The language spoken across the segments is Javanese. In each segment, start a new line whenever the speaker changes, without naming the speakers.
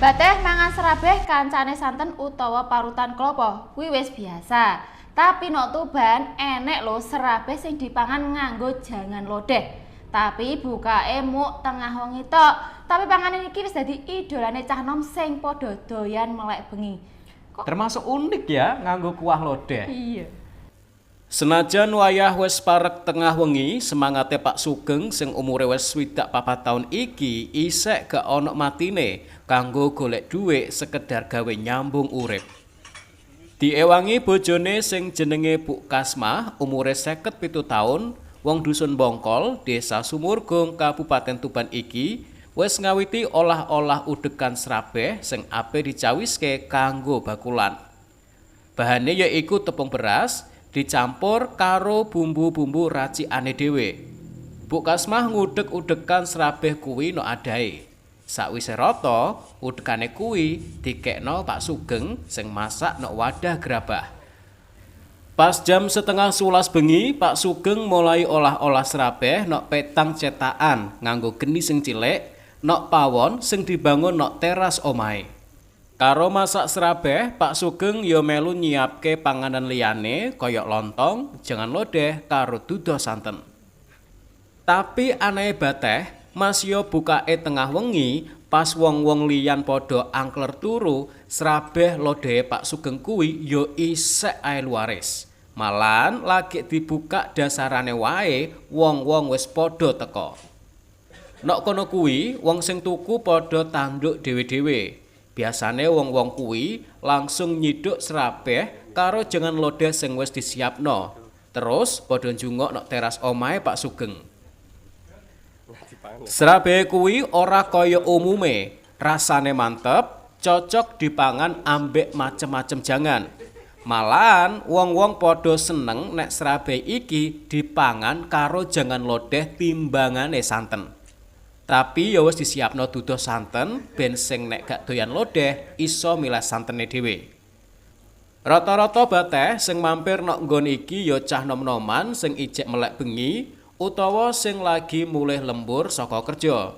Bateh mangan srabeh kancane santen utawa parutan klopo, kuwi wis biasa. Tapi nok Tuban enek lho srabeh sing dipangan nganggo jangan lodeh. Tapi bukake muk tengah wengi tok. Tapi panganan iki wis dadi idolane cah nom sing padha doyan melek bengi. Kok
Termasuk unik ya nganggo kuah lodeh.
Iya.
Senajan wayah wis parek tengah wengi, semangate Pak Sugeng sing umure wis 64 taun iki isek gak ono matine kanggo golek dhuwit sekedar gawe nyambung urip. Diewangi bojone sing jenenge Bu Kasmah, umure 57 taun, wong dusun Bongkol, Desa Sumurgung, Kabupaten Tuban iki wis ngawiti olah-olah udekan srabeh sing ape dicawiske kanggo bakulan. Bahane yaiku tepung beras dicampur karo bumbu-bumbu racikane dhewe. Bu Kasmah ngudek-udekan srabeh kuwi nok adahe. Sakwise rata, udekane kuwi dikekno Pak Sugeng sing masak nok wadah gerabah. Pas jam 10.30 bengi, Pak Sugeng mulai olah-olah srabeh nok petang cetakan nganggo geni sing cilik nok pawon sing dibangun nok teras omahe. Karo masak srabeh, Pak Sugeng ya melu nyiapke panganan liyane kaya lontong, jangan lodeh karo dudoh santen. Tapi anehe bateh, masio bukake tengah wengi, pas wong-wong liyan padha angkler turu, srabeh lodehe Pak Sugeng kuwi ya isek ae luaris. Malahan lagi dibuka dasarane wae, wong-wong wis padha teka. Nok kono kuwi, wong sing tuku padha tanduk dhewe-dhewe. Biasane wong-wong kuwi langsung nyiduk srabeh karo jangan lodeh sing wis disiapno. Terus padha njungok nok teras omahe Pak Sugeng. Srabeh kuwi ora kaya umume, rasane mantep, cocok dipangan ambek macem-macem jangan. Malahan wong-wong padha seneng nek srabeh iki dipangan karo jangan lodeh timbangane santen. Tapi ya wis disiapno dudoh santen ben sing nek gak doyan lodeh iso milih santene dhewe. Rata-rata bateh sing mampir nok nggon iki ya cah nom-noman sing ijek melek bengi utawa sing lagi mulih lembur saka kerja.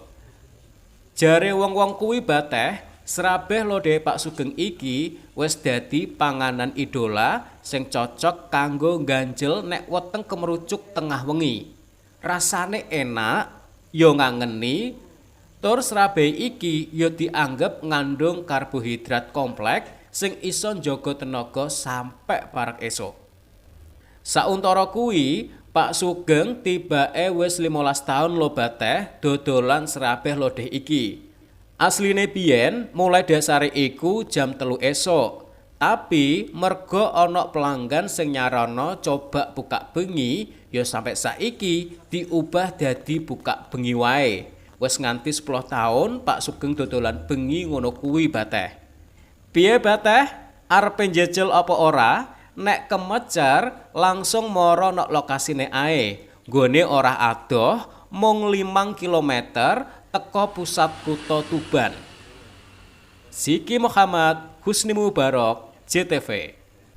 Jare wong-wong kuwi bateh, srabeh lodeh Pak Sugeng iki wis dadi panganan idola sing cocok kanggo ngganjel nek weteng kemerucuk tengah wengi. Rasane enak, ya ngangeni, tur srabeh iki ya dianggep ngandung karbohidrat kompleks sing iso njaga tenaga sampe parek esuk. Sauntara kuwi, Pak Sugeng tibake wis 15 taun lho bateh dodolan srabeh lodeh iki. Asline biyen mulai dasare iku jam 3 esuk. Tapi merga ana pelanggan sing nyarana coba buka bengi, ya sampe saiki diubah dadi buka bengi wae. Wis nganti 10 taun Pak Sugeng dodolan bengi ngono kuwi bateh. Piye bateh? Arepe njejel apa ora? Nek kemecer langsung mara nok lokasine ae. Nggone ora adoh, mung 5 kilometer teko pusat kutha Tuban. Siki Muhammad, Husni Mubarok, JTV.